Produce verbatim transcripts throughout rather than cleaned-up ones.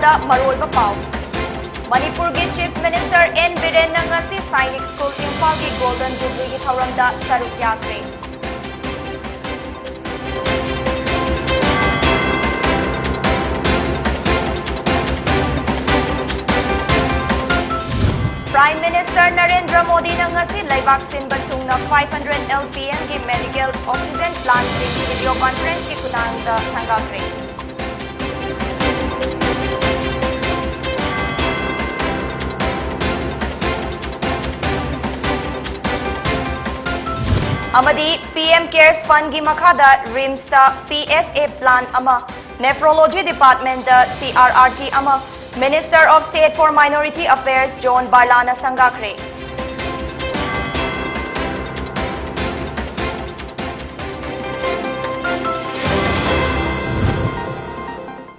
ꯃꯔꯨꯑꯣꯏꯕ ꯄꯥꯎ꯫ ꯃꯅꯤꯄꯨꯔꯒꯤ Chief Minister N ꯕꯤꯔꯦꯟꯅ ꯉꯁꯤ ꯁꯥꯏꯅꯤꯛ ꯁ꯭ꯀꯨꯜ ꯏꯝꯐꯥꯜꯒꯤ Golden Jubileeꯒꯤ ꯊꯧꯔꯝꯗ ꯁꯔꯨꯛ ꯌꯥꯈ꯭ꯔꯦ꯫ Prime Minister ꯅꯔꯦꯟꯗ꯭ꯔ ꯃꯣꯗꯤꯅ ꯉꯁꯤ ꯂꯩꯕꯥꯛ ꯁꯤꯟꯕ ꯊꯨꯡꯅ five hundred L P Mꯒꯤ medical oxygen plantꯁꯤꯡ video conferenceꯀꯤ ꯈꯨꯠꯊꯥꯡꯗ ꯁꯪꯒꯥꯈ꯭ꯔꯦ꯫ ꯑꯃꯗꯤ P M Cares Fundꯀꯤ ꯃꯈꯥꯗ RIMSꯇ P S A plant ꯑꯃ, Nephrology Departmentꯇ C R R T ꯑꯃ, Minister of State for Minority Affairs John Barlaꯅ ꯁꯪꯒꯥꯈ꯭ꯔꯦ꯫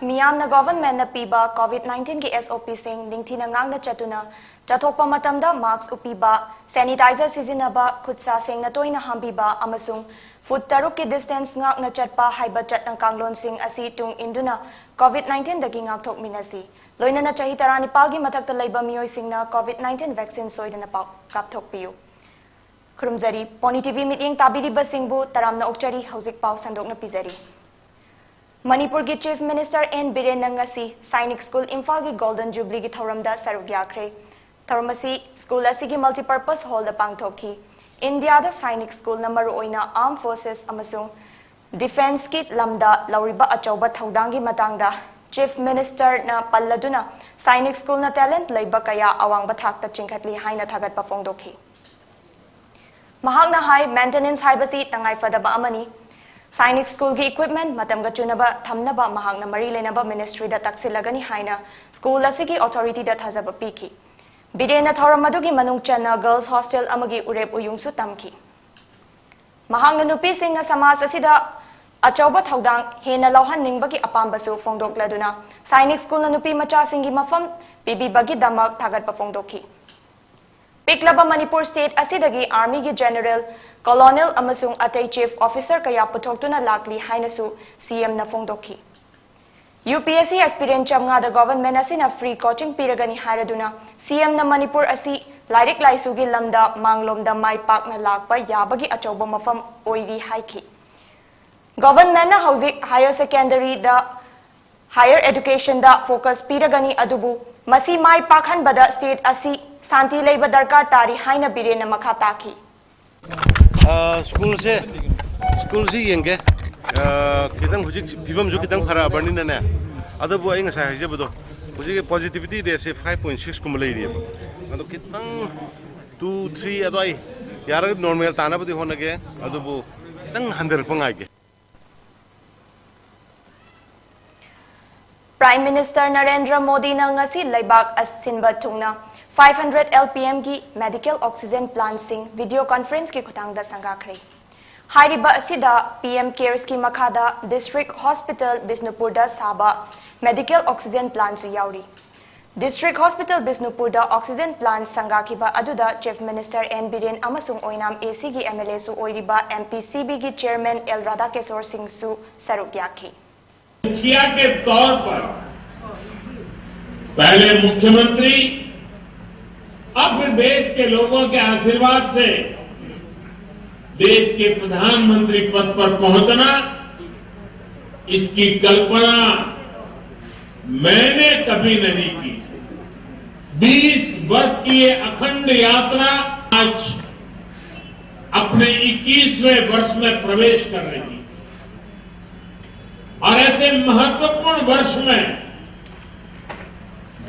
ꯃꯤꯌꯥꯝꯅ governmentꯅ ꯄꯤꯕ COVID nineteenꯒꯤ S O Pꯁꯤꯡ ꯅꯤꯡꯊꯤꯅ ꯉꯥꯛꯅ ꯆꯠꯇꯨꯅ ꯆꯠꯊꯣꯛꯄ ꯃꯇꯝꯗ mask ꯎꯞꯄꯤꯕ, sanitizer ꯁꯤꯖꯤꯟꯅꯕ, ꯈꯨꯠ ꯁꯥ ꯁꯦꯡꯅ ꯇꯣꯏꯅ ꯍꯥꯝꯕꯤꯕ ꯑꯃꯁꯨꯡ foot ꯇꯔꯨꯛꯀꯤ distance ꯉꯥꯛꯅ ꯆꯠꯄ ꯍꯥꯏꯕ ꯆꯠꯅ ꯀꯥꯡꯂꯣꯟꯁꯤꯡ ꯑꯁꯤ ꯇꯨꯡ ꯏꯟꯗꯨꯅ COVID nineteenꯗꯒꯤ ꯉꯥꯛꯊꯣꯛꯃꯤꯟꯅꯁꯤ꯫ ꯂꯣꯏꯅꯅ ꯆꯍꯤ ꯇꯔꯥꯅꯤꯄꯥꯜꯒꯤ ꯃꯊꯛꯇ ꯂꯩꯕ ꯃꯤꯑꯣꯏꯁꯤꯡꯅ COVID nineteen vaccine ꯁꯣꯏꯗꯅ ꯄꯥꯎ ꯀꯥꯞꯊꯣꯛꯄꯤꯌꯨ꯫ ꯈꯨꯔꯨꯝꯖꯔꯤ꯫ Pony T V ꯃꯤꯠꯌꯦꯡ ꯇꯥꯕꯤꯔꯤꯕꯁꯤꯡꯕꯨ ꯇꯔꯥꯝꯅ ꯑꯣꯛꯆꯔꯤ꯫ ꯍꯧꯖꯤꯛ ꯄꯥꯎ ꯁꯟꯗꯣꯛꯅ ꯄꯤꯖꯔꯤ꯫ ꯃꯅꯤꯄꯨꯔꯒꯤ Chief Minister N ꯕꯤꯔꯦꯟꯅ ꯉꯁꯤ ꯁꯥꯏꯅꯤꯛ ꯁ꯭ꯀꯨꯜ ꯏꯝꯐꯥꯜꯒꯤ Golden Jubileeꯒꯤ ꯊꯧꯔꯝꯗ ꯁꯔꯨꯛ ꯌꯥꯈ꯭ꯔꯦ꯫ ꯊꯧꯔꯝ ꯑꯁꯤ ꯁ꯭ꯀꯨꯜ ꯑꯁꯤꯒꯤ multipurpose hallꯗ ꯄꯥꯡꯊꯣꯛꯈꯤ꯫ ꯏꯟꯗꯤꯌꯥꯗ ꯁꯥꯏꯅꯤꯛ ꯁ꯭ꯀꯨꯜꯅ ꯃꯔꯨꯑꯣꯏꯅ armed forces ꯑꯃꯁꯨꯡ defenceꯀꯤ ꯂꯝꯗ ꯂꯧꯔꯤꯕ ꯑꯆꯧꯕ ꯊꯧꯗꯥꯡꯒꯤ ꯃꯇꯥꯡꯗ Chief Ministerꯅ ꯄꯜꯂꯗꯨꯅ ꯁꯥꯏꯅꯤꯛ ꯁ꯭ꯀꯨꯜꯅ talent ꯂꯩꯕ ꯀꯌꯥ ꯑꯋꯥꯡꯕ ꯊꯥꯛꯇ ꯆꯤꯡꯈꯠꯂꯤ ꯍꯥꯏꯅ ꯊꯥꯒꯠꯄ ꯐꯣꯡꯗꯣꯛꯈꯤ꯫ ꯃꯍꯥꯛꯅ ꯍꯥꯏ, maintenance ꯍꯥꯏꯕꯁꯤ ꯇꯉꯥꯏꯐꯗꯕ ꯑꯃꯅꯤ꯫ ꯁꯥꯏꯅꯤꯛ ꯁ꯭ꯀꯨꯜꯒꯤ equipment ꯃꯇꯝꯒ ꯆꯨꯅꯕ ꯊꯝꯅꯕ ꯃꯍꯥꯛꯅ ꯃꯔꯤ ꯂꯩꯅꯕ ministryꯗ ꯇꯛꯁꯤꯜꯂꯒꯅꯤ ꯍꯥꯏꯅ ꯁ꯭ꯀꯨꯜ ꯑꯁꯤꯒꯤ authorityꯗ ꯊꯥꯖꯕ ꯄꯤꯈꯤ꯫ ꯕꯤꯔꯦꯟꯅ ꯊꯧꯔꯝ ꯑꯗꯨꯒꯤ ꯃꯅꯨꯡ ꯆꯟꯅ girls hostel ꯑꯃꯒꯤ ꯎꯔꯦꯞ ꯎꯌꯨꯡꯁꯨ ꯇꯝꯈꯤ꯫ ꯃꯍꯥꯛꯅ ꯅꯨꯄꯤꯁꯤꯡꯅ ꯁꯃꯥꯖ ꯑꯁꯤꯗ ꯑꯆꯧꯕ ꯊꯧꯗꯥꯡ ꯍꯦꯟꯅ ꯂꯧꯍꯟꯅꯤꯡꯕꯒꯤ ꯑꯄꯥꯝꯕꯁꯨ ꯐꯣꯡꯗꯣꯛꯂꯗꯨꯅ ꯁꯥꯏꯅꯤꯛ ꯁ꯭ꯀꯨꯜꯅ ꯅꯨꯄꯤ ꯃꯆꯥꯁꯤꯡꯒꯤ ꯃꯐꯝ ꯄꯤꯕꯤꯕꯒꯤꯗꯃꯛ ꯊꯥꯒꯠꯄ ꯐꯣꯡꯗꯣꯛꯈꯤ꯫ ꯄꯤꯛꯂꯕ ꯃꯅꯤꯄꯨꯔ state ꯑꯁꯤꯗꯒꯤ armyꯒꯤ general, colonel ꯑꯃꯁꯨꯡ ꯑꯇꯩ chief officer ꯀꯌꯥ ꯄꯨꯊꯣꯛꯇꯨꯅ ꯂꯥꯛꯂꯤ ꯍꯥꯏꯅꯁꯨ CMꯅ ꯐꯣꯡꯗꯣꯛꯈꯤ꯫ UPSC aspirant ꯆꯥꯝꯃꯉꯥꯗ government ꯑꯁꯤꯅ free coaching ꯄꯤꯔꯒꯅꯤ ꯍꯥꯏꯔꯗꯨꯅ CMꯅ ꯃꯅꯤꯄꯨꯔ ꯑꯁꯤ ꯂꯥꯏꯔꯤꯛ ꯂꯥꯏꯁꯨꯒꯤ ꯂꯝꯗ ꯃꯥꯡꯂꯣꯝꯗ ꯃꯥꯏ ꯄꯥꯛꯅ ꯂꯥꯛꯄ ꯌꯥꯕꯒꯤ ꯑꯆꯧꯕ ꯃꯐꯝ ꯑꯣꯏꯔꯤ ꯍꯥꯏꯈꯤ꯫ Governmentꯅ ꯍꯧꯖꯤꯛ higher secondaryꯗ, higher educationꯗ focus ꯄꯤꯔꯒꯅꯤ, ꯑꯗꯨꯕꯨ ꯃꯁꯤ ꯃꯥꯏ ꯄꯥꯛꯍꯟꯕꯗ state ꯑꯁꯤ ꯁꯥꯟꯇꯤ ꯂꯩꯕ ꯗꯔꯀꯥꯔ ꯇꯥꯔꯤ ꯍꯥꯏꯅ ꯕꯤꯔꯦꯟꯅ ꯃꯈꯥ ꯇꯥꯈꯤ꯫ ꯁ꯭ꯀꯨꯜꯁꯦ ꯁ꯭ꯀꯨꯜꯁꯤ ꯌꯦꯡꯒꯦ꯫ ꯈꯤꯇꯪ ꯍꯧꯖꯤꯛ ꯐꯤꯕꯝꯁꯨ ꯈꯤꯇꯪ ꯐꯔꯛꯑꯕꯅꯤꯅꯅꯦ꯫ ꯑꯗꯨꯕꯨ ꯑꯩ ꯉꯁꯥꯏ ꯍꯥꯏꯖꯕꯗꯣ, ꯍꯧꯖꯤꯛꯀꯤ positivity rateꯁꯦ five point six ꯀꯨꯝꯕ ꯂꯩꯔꯤꯑꯕ꯫ ꯑꯗꯣ ꯈꯤꯇꯪ two three ꯑꯗꯨꯋꯥꯏ ꯌꯥꯔꯒꯗꯤ normal ꯇꯥꯅꯕꯗꯤ ꯍꯣꯠꯅꯒꯦ꯫ ꯑꯗꯨꯕꯨ ꯈꯤꯇꯪ ꯍꯟꯊꯔꯛꯄ ꯉꯥꯏꯒꯦ꯫ Prime Minister ꯅꯔꯦꯟꯗ꯭ꯔ ꯃꯣꯗꯤꯅ ꯉꯁꯤ ꯂꯩꯕꯥꯛ ꯑꯁꯤꯟꯕ ꯊꯨꯡꯅ five hundred LPMꯒꯤ medical oxygen plantꯁꯤꯡ video conferenceꯀꯤ ꯈꯨꯊꯥꯡꯗ ꯁꯪꯒꯥꯈ꯭ꯔꯦ꯫ ꯍꯥꯏꯔꯤꯕ ꯑꯁꯤꯗ PM Caresꯀꯤ ꯃꯈꯥꯗ District Hospital ꯕꯤꯁꯅꯨꯄꯨꯔꯗ ꯁꯥꯕ medical oxygen plantꯁꯨ ꯌꯥꯎꯔꯤ꯫ District Hospital ꯕꯤꯁꯅꯨꯄꯨꯔꯗ oxygen plant ꯁꯪꯒꯥꯈꯤꯕ ꯑꯗꯨꯗ Chief Minister N ꯕꯤꯔꯦꯟ ꯑꯃꯁꯨꯡ ꯑꯣꯏꯅꯥꯝ ACꯒꯤ MLAꯁꯨ ꯑꯣꯏꯔꯤꯕ MPCBꯒꯤ Chairman L ꯔꯥꯙꯥꯀꯤꯁꯣꯔ ꯁꯤꯡꯁꯨ ꯁꯔꯨꯛ ꯌꯥꯈꯤ꯫ मुखिया के तौर पर पहले मुख्यमंत्री, अब फिर देश के लोगों के आशीर्वाद से देश के प्रधानमंत्री पद पर पहुंचना, इसकी कल्पना मैंने कभी नहीं की थी। बीस वर्ष की ये अखंड यात्रा आज अपने इक्कीसवें वर्ष में प्रवेश कर रही है। और ऐसे महत्वपूर्ण वर्ष में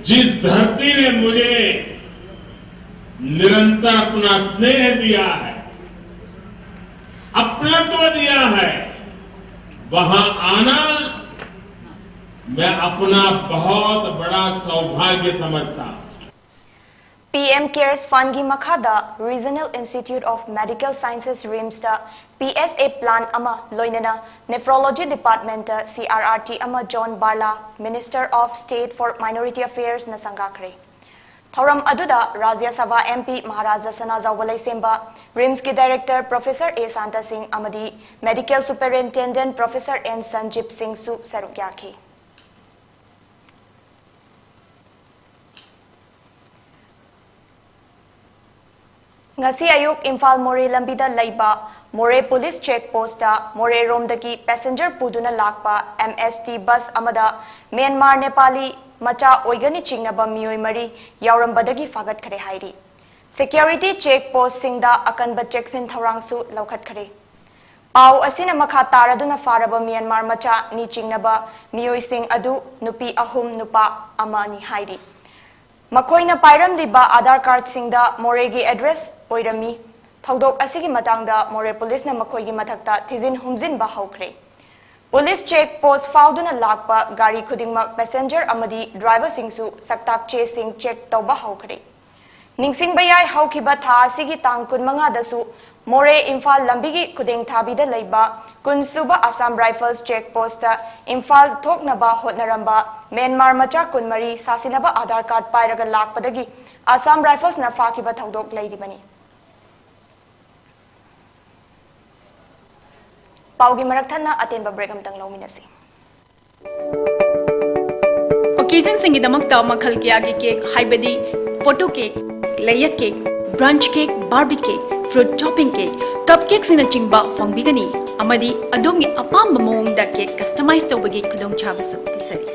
जिस धरती ने मुझे निरंतर अपना स्नेह दिया है, अपनत्व दिया है, वहां आना मैं अपना बहुत बड़ा सौभाग्य समझता हूं। PM Cares Fundꯒꯤ ꯃꯈꯥꯗ Regional Institute of Medical Sciences RIMSꯇ PSA plant ꯑꯃ, ꯂꯣꯏꯅꯅ Nephrology Departmentꯇ CRRT ꯑꯃ John Barla, Minister of State for Minority Affairsꯅ ꯁꯪꯒꯥꯈ꯭ꯔꯦ꯫ ꯊꯧꯔꯝ ꯑꯗꯨꯗ ꯔꯥꯖ꯭ꯌ ꯁꯚꯥ MP ꯃꯍꯥꯔꯥꯖ ꯁꯅꯥꯖꯥꯎꯕ ꯂꯩꯁꯦꯝꯕ, RIMSꯀꯤ Director Professor A Santa Singh ꯑꯃꯗꯤ Medical Superintendent Professor N ꯁꯟꯖꯤꯞ ꯁꯤꯡꯁꯨ ꯁꯔꯨꯛ ꯌꯥꯈꯤ꯫ ꯉꯁꯤ ꯑꯌꯨꯛ ꯏꯝꯐꯥꯜ ꯃꯣꯔꯦ ꯂꯝꯕꯤꯗ ꯂꯩꯕ ꯃꯣꯔꯦ ꯄꯨꯂꯤꯁ ꯆꯦꯛ ꯄꯣꯁꯇ ꯃꯣꯔꯦꯔꯣꯝꯗꯒꯤ ꯄꯦꯁꯦꯟꯖꯔ ꯄꯨꯗꯨꯅ ꯂꯥꯛꯄ ꯑꯦꯝ ꯑꯦꯁ ꯇꯤ ꯕꯁ ꯑꯃꯗ ꯃ꯭ꯌꯥꯟꯃꯥꯔ ꯅꯦꯄꯥꯂꯤ ꯃꯆꯥ ꯑꯣꯏꯒꯅꯤ ꯆꯤꯡꯅꯕ ꯃꯤꯑꯣꯏ ꯃꯔꯤ ꯌꯥꯎꯔꯝꯕꯗꯒꯤ ꯐꯥꯒꯠꯈ꯭ꯔꯦ ꯍꯥꯏꯔꯤ꯫ ꯁꯦꯀ꯭ꯌꯨꯔꯤꯇꯤ ꯆꯦꯛ ꯄꯣꯁꯁꯤꯡꯗ ꯑꯀꯟꯕ ꯆꯦꯛꯁꯤꯟ ꯊꯧꯔꯥꯡꯁꯨ ꯂꯧꯈꯠꯈ꯭ꯔꯦ꯫ ꯄꯥꯎ ꯑꯁꯤꯅ ꯃꯈꯥ ꯇꯥꯔꯗꯨꯅ ꯐꯥꯔꯕ ꯃ꯭ꯌꯥꯟꯃꯥꯔ ꯃꯆꯥ ꯅꯤ ꯆꯤꯡꯅꯕ ꯃꯤꯑꯣꯏꯁꯤꯡ ꯑꯗꯨ ꯅꯨꯄꯤ ꯑꯍꯨꯝ, ꯅꯨꯄꯥ ꯑꯃꯅꯤ ꯍꯥꯏꯔꯤ꯫ ꯃꯈꯣꯏꯅ ꯄꯥꯏꯔꯝꯂꯤꯕ ꯑꯥꯙꯥꯔ ꯀꯥꯔꯗꯁꯤꯡꯗ ꯃꯣꯔꯦꯒꯤ ꯑꯦꯗ꯭ꯔꯦꯁ ꯑꯣꯏꯔꯝꯃꯤ꯫ ꯊꯧꯗꯣꯛ ꯑꯁꯤꯒꯤ ꯃꯇꯥꯡꯗ ꯃꯣꯔꯦ ꯄꯨꯂꯤꯁꯅ ꯃꯈꯣꯏꯒꯤ ꯃꯊꯛꯇ ꯊꯤꯖꯤꯟ ꯍꯨꯝꯖꯤꯟꯕ ꯍꯧꯈ꯭ꯔꯦ꯫ ꯄꯨꯂꯤꯁ ꯆꯦꯛ ꯄꯣꯁ ꯐꯥꯎꯗꯨꯅ ꯂꯥꯛꯄ ꯒꯥꯔꯤ ꯈꯨꯗꯤꯡꯃꯛ ꯄꯦꯁꯦꯟꯖꯔ ꯑꯃꯗꯤ ꯗ꯭ꯔꯥꯏꯚꯔꯁꯤꯡꯁꯨ ꯁꯛꯇꯥꯛ ꯆꯦꯁꯤꯡ ꯆꯦꯛ ꯇꯧꯕ ꯍꯧꯈ꯭ꯔꯦ꯫ ꯅꯤꯡꯁꯤꯡꯕ ꯌꯥꯏ, ꯍꯧꯈꯤꯕ ꯊꯥ ꯑꯁꯤꯒꯤ ꯇꯥꯡ ꯀꯨꯟꯃꯉꯥꯗꯁꯨ ꯃꯣꯔꯦ ꯏꯝꯐꯥꯜ ꯂꯝꯕꯤꯒꯤ ꯈꯨꯗꯤꯡ ꯊꯥꯕꯤꯗ ꯂꯩꯕ ꯀꯨꯟꯁꯨꯕ Assam rifles check post Imphal ꯊꯣꯛꯅꯕ ꯍꯣꯠꯅꯔꯝꯕ ꯃ꯭ꯌꯥꯟꯃꯥꯔ ꯃꯆꯥ ꯀꯨꯟꯃꯔꯤ ꯁꯥꯁꯤꯟꯅꯕ ꯑꯥꯙꯥꯔ ꯀꯥꯔꯗ ꯄꯥꯏꯔꯒ ꯂꯥꯛꯄꯗꯒꯤ ꯑꯁꯥꯝ ꯔꯥꯏꯐꯜꯁꯅ ꯐꯥꯈꯤꯕ ꯊꯧꯗꯣꯛ ꯂꯩꯔꯤꯕꯅꯤ꯫ ꯄꯥꯎꯒꯤ ꯃꯔꯛ ꯊꯠꯅ ꯑꯇꯦꯟꯕ ꯕ꯭ꯔꯦꯛ ꯑꯃꯇꯪ ꯂꯧꯃꯤꯟꯅꯁꯤ꯫ ꯑꯣꯀꯦꯖꯟꯁꯤꯡꯒꯤꯗꯃꯛꯇ ꯃꯈꯜ ꯀꯌꯥꯒꯤ ꯀꯦꯛ, ꯍꯥꯏꯕꯗꯤ photo cake, layer cake, brunch cake, Barbie cake, fruit chopping cake, cup ꯀꯦꯛꯁꯤꯡꯅꯆꯤꯡꯕ ꯐꯪꯕꯤꯒꯅꯤ, ꯑꯃꯗꯤ ꯑꯗꯣꯝꯒꯤ ꯑꯄꯥꯝꯕ ꯃꯑꯣꯡꯗ ꯀꯦꯛ ꯀꯁꯇꯃꯥꯏꯖ ꯇꯧꯕꯒꯤ ꯈꯨꯗꯣꯡꯆꯥꯕꯁꯨ ꯄꯤꯖꯔꯤ꯫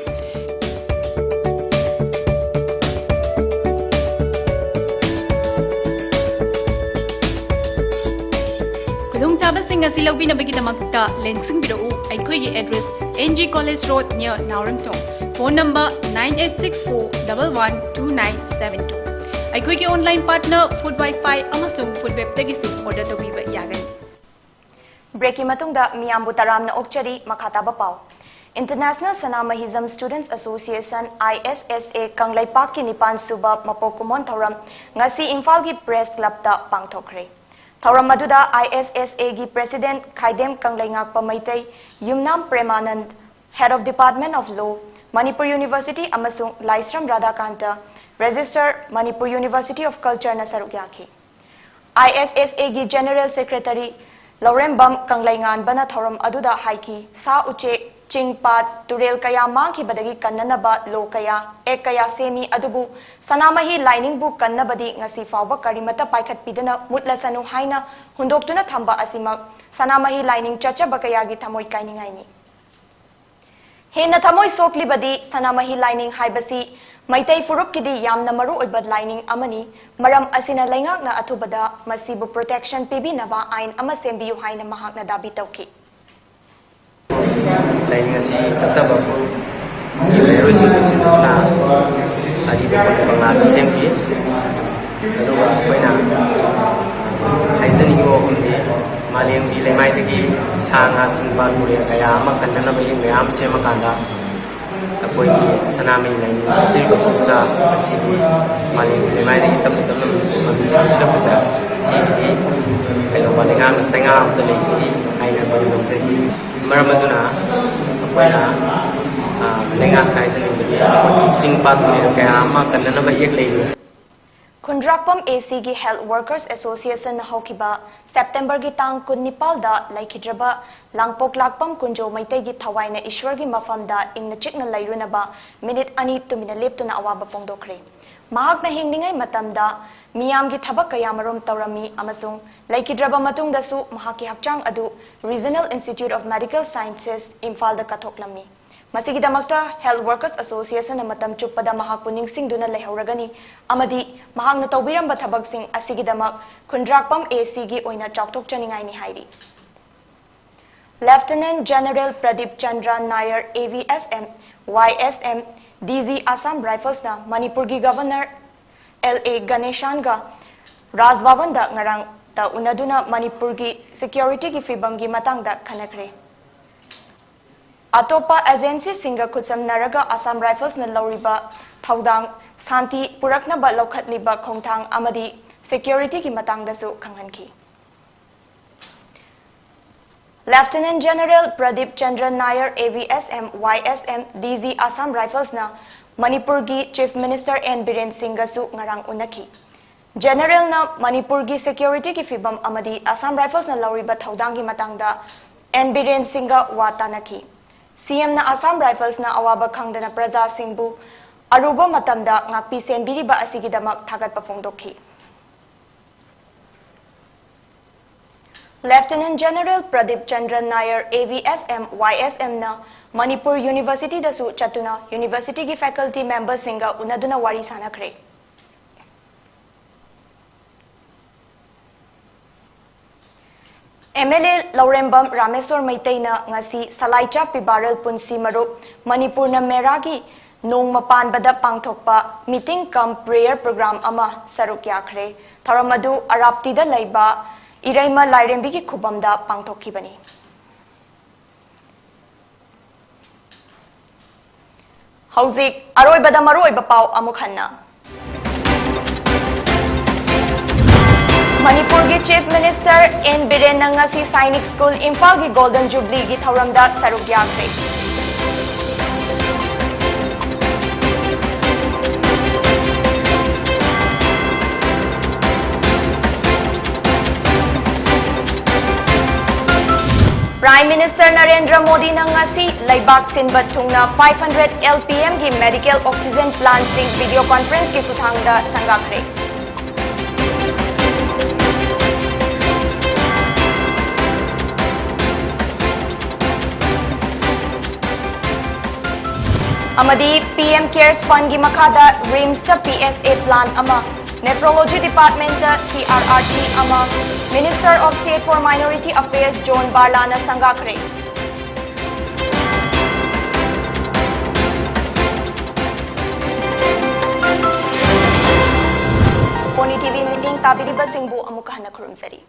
ꯈꯨꯗꯣꯡꯆꯥꯕꯁꯤꯡ ꯑꯁꯤ ꯂꯧꯕꯤꯅꯕꯒꯤꯗꯃꯛꯇ ꯂꯦꯡꯁꯤꯟꯕꯤꯔꯛꯎ꯫ ꯑꯩꯈꯣꯏꯒꯤ address, N G college road, near Naoremthong. Phone number, nine eight six four double one two nine seven two꯫ ꯑꯩꯈꯣꯏꯒꯤ ꯑꯣꯟꯂꯥꯏꯟ ꯄꯥꯔꯠꯅꯔ ꯐꯨꯗ ꯋꯥꯏꯐꯥꯏ ꯑꯃꯁꯨꯡ ꯐꯨꯗ ꯋꯦꯕꯇꯒꯤꯁꯨ ꯑꯣꯔꯗꯔ ꯇꯧꯕꯤꯕ ꯌꯥꯒꯅꯤ꯫ ꯕ꯭ꯔꯦꯛꯀꯤ ꯃꯇꯨꯡꯗ ꯃꯤꯌꯥꯝꯕꯨ ꯇꯔꯥꯝꯅ ꯑꯣꯛꯆꯔꯤ꯫ ꯃꯈꯥ ꯇꯥꯕ ꯄꯥꯎ꯫ ꯏꯟꯇꯔꯅꯦꯁꯅꯦꯜ ꯁꯅꯥꯃꯍꯤꯖꯝ ꯁ꯭ꯇꯨꯗꯦꯟꯠꯁ ꯑꯦꯁꯣꯁꯤꯌꯦꯁꯟ, ꯑꯥꯏ ꯑꯦꯁ ꯑꯦꯁ ꯑꯦ, ꯀꯪꯂꯩꯄꯥꯛꯀꯤ ꯅꯤꯄꯥꯟ ꯁꯨꯕ ꯃꯄꯣꯛ ꯀꯨꯝꯑꯣꯟ ꯊꯧꯔꯝ ꯉꯁꯤ ꯏꯝꯐꯥꯜꯒꯤ ꯄ꯭ꯔꯦꯁ ꯀ꯭ꯂꯕꯇ ꯄꯥꯡꯊꯣꯛꯈ꯭ꯔꯦ꯫ ꯊꯧꯔꯝ ꯑꯗꯨꯗ ꯑꯥꯏ ꯑꯦꯁ ꯑꯦꯁ ꯑꯦꯒꯤ president Khaidem Kangleingakpa Meitei, Yumnam Premananda, Head of Department of Law, Manipur University ꯑꯃꯁꯨꯡ ꯂꯥꯏꯁ꯭ꯔꯝ ꯔꯥꯙꯥꯀꯥꯟꯇ, Registrar, Manipur University of Culture ꯅ ꯁꯔꯨꯛ ꯌꯥꯈꯤ꯫ ꯑꯥꯏ ꯑꯦꯁ ꯑꯦꯁ ꯑꯦꯒꯤ ꯖꯦꯅꯔꯦꯜ ꯁꯦꯀ꯭ꯔꯦꯇꯔꯤ ꯂꯧꯔꯦꯝꯕꯝ ꯀꯪꯂꯩꯉꯥꯟꯕꯅ ꯊꯧꯔꯝ ꯑꯗꯨꯗ ꯍꯥꯏꯈꯤ, ꯁꯥ ꯎꯆꯦꯛ, ꯆꯤꯡ ꯄꯥꯠ, ꯇꯨꯔꯦꯜ ꯀꯌꯥ ꯃꯥꯡꯈꯤꯕꯗꯒꯤ ꯀꯟꯅꯅꯕ ꯂꯣ ꯀꯌꯥ, ꯑꯦꯛ ꯀꯌꯥ ꯁꯦꯝꯃꯤ, ꯑꯗꯨꯕꯨ ꯁꯅꯥꯃꯍꯤ ꯂꯥꯏꯅꯤꯡꯕꯨ ꯀꯟꯅꯕꯗꯤ ꯉꯁꯤ ꯐꯥꯎꯕ ꯀꯔꯤꯃꯠꯇ ꯄꯥꯏꯈꯠꯄꯤꯗꯅ ꯃꯨꯠꯂꯁꯅꯨ ꯍꯥꯏꯅ ꯍꯨꯟꯗꯣꯛꯇꯨꯅ ꯊꯝꯕ ꯑꯁꯤꯃꯛ ꯁꯅꯥꯃꯍꯤ ꯂꯥꯏꯅꯤꯡ ꯆꯠꯆꯕ ꯀꯌꯥꯒꯤ ꯊꯃꯣꯏ ꯀꯥꯏꯅꯤꯡꯉꯥꯏꯅꯤ꯫ ꯍꯦꯟꯅ ꯊꯃꯣꯏ ꯁꯣꯛꯂꯤꯕꯗꯤ ꯁꯅꯥꯃꯍꯤ ꯂꯥꯏꯅꯤꯡ ꯍꯥꯏꯕꯁꯤ ꯃꯩꯇꯩ ꯐꯨꯔꯨꯞꯀꯤꯗꯤ ꯌꯥꯝꯅ ꯃꯔꯨ ꯑꯣꯏꯕ ꯂꯥꯏꯅꯤꯡ ꯑꯃꯅꯤ꯫ ꯃꯔꯝ ꯑꯁꯤꯅ ꯂꯩꯉꯥꯛꯅ ꯑꯊꯨꯕꯗ ꯃꯁꯤꯕꯨ protection ꯄꯤꯕꯤꯅꯕ ꯑꯥꯏꯟ ꯑꯃ ꯁꯦꯝꯕꯤꯌꯨ ꯍꯥꯏꯅ ꯃꯍꯥꯛꯅ ꯗꯥꯕꯤ ꯇꯧꯈꯤ꯫ ꯂꯥꯏꯅꯤꯡ ꯑꯁꯤ ꯆꯠꯆꯕ ꯐꯨꯔꯨꯞꯀꯤ ꯃꯍꯩꯔꯣꯏꯁꯤꯡ ꯄꯨꯟꯁꯤꯟꯗꯨꯅ ꯑꯔꯤꯕ ꯀꯣꯅꯨꯡ ꯀꯪꯂꯥꯗ ꯁꯦꯝꯈꯤ꯫ ꯑꯗꯨꯒ ꯑꯩꯈꯣꯏꯅ ꯍꯥꯏꯖꯅꯤꯡꯉꯤꯕ ꯋꯥꯐꯝꯗꯤ, ꯃꯥꯂꯦꯝꯒꯤ ꯂꯩꯃꯥꯏꯗꯒꯤ ꯁꯥ ꯉꯥ, ꯆꯤꯡꯕ ꯇꯨꯔꯦꯜ ꯀꯌꯥ ꯑꯃ ꯀꯟꯅꯅꯕ ꯏꯟ ꯃꯌꯥꯝ ꯁꯦꯝꯃꯀꯥꯟꯗ, ꯑꯩꯈꯣꯏꯒꯤ ꯁꯅꯥꯃꯍꯤ ꯂꯥꯏꯅꯤꯡ ꯆꯠꯆꯔꯤꯕ ꯈꯨꯟꯖꯥ ꯑꯁꯤꯗꯤ ꯃꯥꯂꯦꯝꯒꯤ ꯂꯩꯃꯥꯏꯗꯒꯤ ꯇꯞꯅ ꯇꯞꯅ ꯃꯃꯤ ꯁꯥꯝꯖꯤꯜꯂꯛꯄꯁꯦ, ꯁꯤꯒꯤꯗꯤ ꯀꯩꯗꯧꯕ ꯂꯩꯉꯥꯛꯅ ꯆꯩꯉꯥꯛ ꯑꯃꯗ ꯂꯩꯒꯅꯤ ꯍꯥꯏꯅ ꯑꯩꯈꯣꯏꯅ ꯂꯧꯖꯩ꯫ ꯃꯔꯝ ꯑꯗꯨꯅ ꯑꯩꯈꯣꯏꯅ, ꯑ, ꯂꯩꯉꯥꯛꯇ ꯍꯥꯏꯖꯅꯤꯡꯕꯗꯤ, ꯑꯩꯈꯣꯏꯒꯤ ꯆꯤꯡ ꯄꯥꯠ ꯇꯨꯔꯦꯜ ꯀꯌꯥ ꯑꯃ ꯀꯟꯅꯅꯕ ꯏꯌꯦꯛ ꯂꯩꯔꯤꯕꯁꯤ꯫ ꯈꯨꯟꯗ꯭ꯔꯥꯛꯄꯝ ꯑꯦ ꯁꯤꯒꯤ Health Workers Association ꯅ ꯍꯧꯈꯤꯕ ꯁꯦꯞꯇꯦꯝꯕꯔꯒꯤ ꯇꯥꯡ ꯀꯨꯟꯅꯤꯄꯥꯜꯗ ꯂꯩꯈꯤꯗ꯭ꯔꯕ ꯂꯥꯡꯄꯣꯛꯂꯥꯛꯄꯝ ꯀꯨꯟꯖꯣ ꯃꯩꯇꯩꯒꯤ ꯊꯋꯥꯏꯅ ꯏꯁ꯭ꯋꯔꯒꯤ ꯃꯐꯝꯗ ꯏꯪꯅ ꯆꯤꯛꯅ ꯂꯩꯔꯨꯅꯕ ꯃꯤꯅꯤꯠ ꯑꯅꯤ ꯇꯨꯃꯤꯟꯅ ꯂꯦꯞꯇꯨꯅ ꯑꯋꯥꯕ ꯐꯣꯡꯗꯣꯛꯈ꯭ꯔꯦ꯫ ꯃꯍꯥꯛꯅ ꯍꯤꯡꯂꯤꯉꯩ ꯃꯇꯝꯗ ꯃꯤꯌꯥꯝꯒꯤ ꯊꯕꯛ ꯀꯌꯥꯃꯔꯨꯝ ꯇꯧꯔꯝꯃꯤ ꯑꯃꯁꯨꯡ ꯂꯩꯈꯤꯗ꯭ꯔꯕ ꯃꯇꯨꯡꯗꯁꯨ ꯃꯍꯥꯛꯀꯤ ꯍꯛꯆꯥꯡ ꯑꯗꯨ Regional Institute of Medical Sciences ꯏꯝꯐꯥꯜꯗ ꯀꯠꯊꯣꯛꯂꯝꯃꯤ꯫ ꯃꯁꯤꯒꯤꯗꯃꯛꯇ Health Workers Association ꯅ ꯃꯇꯝ ꯆꯨꯞꯄꯗ ꯃꯍꯥꯛꯄꯨ ꯅꯤꯡꯁꯤꯡꯗꯨꯅ ꯂꯩꯍꯧꯔꯒꯅꯤ ꯑꯃꯗꯤ ꯃꯍꯥꯛꯅ ꯇꯧꯕꯤꯔꯝꯕ ꯊꯕꯛꯁꯤꯡ ꯑꯁꯤꯒꯤꯗꯃꯛ ꯈꯨꯟꯗ꯭ꯔꯥꯛꯄꯝ ꯑꯦ ꯁꯤꯒꯤ ꯑꯣꯏꯅ ꯆꯥꯎꯊꯣꯛꯆꯅꯤꯡꯉꯥꯏꯅꯤ ꯍꯥꯏꯔꯤ꯫ Lieutenant General Pradeep Chandra Nair, A V S M, Y S M, D G Assam Rifles ꯅ ꯃꯅꯤꯄꯨꯔꯒꯤ Governor L A ꯒꯅꯦꯁꯥꯟꯒ ꯔꯥꯖ ꯚꯕꯟꯗ ꯉꯔꯥꯡꯇ ꯎꯅꯗꯨꯅ ꯃꯅꯤꯄꯨꯔꯒꯤ security ꯒꯤ ꯐꯤꯕꯝꯒꯤ ꯃꯇꯥꯡꯗ ꯈꯟꯅꯈ꯭ꯔꯦ꯫ ꯑꯇꯣꯞꯄ agency ꯁꯤꯡꯒ ꯈꯨꯠꯁꯝꯅꯔꯒ Assam Rifles ꯅ ꯂꯧꯔꯤꯕ ꯊꯧꯗꯥꯡ, ꯁꯥꯟꯇꯤ ꯄꯨꯔꯛꯅꯕ ꯂꯧꯈꯠꯂꯤꯕ ꯈꯣꯡꯊꯥꯡ ꯑꯃꯗꯤ security ꯒꯤ ꯃꯇꯥꯡꯗꯁꯨ ꯈꯪꯍꯟꯈꯤ꯫ Lieutenant General Pradeep Chandra Nair, A V S M, Y S M, D G Assam Rifles ꯅ ꯃꯅꯤꯄꯨꯔꯒꯤ Chief Minister N ꯕꯤꯔꯦꯟ ꯁꯤꯡꯒꯁꯨ ꯉꯔꯥꯡ ꯎꯅꯈꯤ꯫ General ꯅ ꯃꯅꯤꯄꯨꯔꯒꯤ security ꯒꯤ ꯐꯤꯕꯝ ꯑꯃꯗꯤ Assam Rifles ꯅ ꯂꯧꯔꯤꯕ ꯊꯧꯗꯥꯡꯒꯤ ꯃꯇꯥꯡꯗ N ꯕꯤꯔꯦꯟ ꯁꯤꯡꯒ ꯋꯥ ꯇꯥꯅꯈꯤ꯫ ꯁꯤꯑꯦꯝꯅ ꯑꯁꯥꯝ ꯔꯥꯏꯐꯜꯁꯅ ꯑꯋꯥꯕ ꯈꯪꯗꯅ ꯄ꯭ꯔꯖꯥꯁꯤꯡꯕꯨ ꯑꯔꯨꯕ ꯃꯇꯝꯗ ꯉꯥꯛꯄꯤ ꯁꯦꯟꯕꯤꯔꯤꯕ ꯑꯁꯤꯒꯤꯗꯃꯛ ꯊꯥꯒꯠꯄ ꯐꯣꯡꯗꯣꯛꯈꯤ꯫ Lieutenant general Pradeep Chandra Nair, A V S M, Y S ꯑꯦꯝꯅ ꯃꯅꯤꯄꯨꯔ ꯌꯨꯅꯤꯚꯔꯁꯤꯇꯤꯗꯁꯨ ꯆꯠꯇꯨꯅ ꯌꯨꯅꯤꯚꯔꯁꯤꯇꯤꯒꯤ ꯐꯦꯀꯜꯇꯤ ꯃꯦꯝꯕꯔꯁꯤꯡꯒ ꯎꯅꯗꯨꯅ ꯋꯥꯔꯤ ꯁꯥꯅꯈ꯭ꯔꯦ꯫ ꯑꯦꯝ ꯑꯦꯜ ꯑꯦ ꯂꯧꯔꯦꯝꯕꯝ ꯔꯥꯃꯦꯁꯣꯔ ꯃꯩꯇꯩꯅ ꯉꯁꯤ ꯁꯂꯥꯏꯆꯥ ꯄꯤꯕꯥꯔꯦꯜ ꯄꯨꯟꯁꯤ ꯃꯔꯨꯞ ꯃꯅꯤꯄꯨꯔꯅ ꯃꯦꯔꯥꯒꯤ ꯅꯣꯡꯃ ꯄꯥꯟꯕꯗ ꯄꯥꯡꯊꯣꯛꯄ meeting cum prayer program ꯑꯃ ꯁꯔꯨꯛ ꯌꯥꯈ꯭ꯔꯦ꯫ ꯊꯧꯔꯝ ꯑꯗꯨ ꯑꯔꯥꯞꯇꯤꯗ ꯂꯩꯕ ꯏꯔꯩꯃ ꯂꯥꯏꯔꯦꯝꯕꯤꯒꯤ ꯈꯨꯕꯝꯗ ꯄꯥꯡꯊꯣꯛꯈꯤꯕꯅꯤ꯫ ꯍꯧꯖꯤꯛ ꯑꯔꯣꯏꯕꯗ ꯃꯔꯨꯑꯣꯏꯕ ꯄꯥꯎ ꯑꯃꯨꯛ ꯍꯟꯅ꯫ ꯃꯅꯤꯄꯨꯔꯒꯤ ꯆꯤꯐ ꯃꯤꯅꯤꯁꯇꯔ ꯑꯦꯟ ꯕꯤꯔꯦꯟꯅ ꯉꯁꯤ ꯁꯥꯏꯅꯤꯛ ꯁ꯭ꯀꯨꯜ ꯏꯝꯐꯥꯜꯒꯤ ꯒꯣꯜꯗꯟ ꯖꯨꯕ꯭ꯂꯤꯒꯤ ꯊꯧꯔꯝꯗ ꯁꯔꯨꯛ ꯌꯥꯈ꯭ꯔꯦ꯫ ꯄ꯭ꯔꯥꯏꯝ ꯃꯤꯅꯤꯁꯇꯔ ꯅꯔꯦꯟꯗ꯭ꯔ ꯃꯣꯗꯤꯅ ꯉꯁꯤ ꯂꯩꯕꯥꯛ ꯁꯤꯟꯕ ꯊꯨꯡꯅ five hundred L P M ꯒꯤ ꯃꯦꯗꯤꯀꯦꯜ ꯑꯣꯛꯁꯤꯖꯦꯟ ꯄ꯭ꯂꯥꯟꯠꯁꯤꯡ ꯚꯤꯗꯤꯑꯣ ꯀꯣꯟꯐꯔꯦꯟꯁꯀꯤ ꯈꯨꯠꯊꯥꯡꯗ ꯁꯪꯒꯥꯈ꯭ꯔꯦ꯫ ꯑꯃꯗꯤ P M CARES Fund ꯒꯤ ꯃꯈꯥꯗ ꯔꯤꯝꯁꯇ P S A plant ꯑꯃ, Nephrology Department ꯇ C R R T ꯑꯃ, Minister of State for Minority Affairs John ꯕꯥꯔꯂꯥꯅ ꯁꯪꯒꯥꯈ꯭ꯔꯦ꯫ ꯄꯣꯅꯤ ꯇꯤ ꯚꯤ ꯃꯤꯠꯌꯦꯡ ꯇꯥꯕꯤꯔꯤꯕꯁꯤꯡꯕꯨ ꯑꯃꯨꯛꯀ ꯍꯟꯅ ꯈꯨꯔꯨꯝꯖꯔꯤ꯫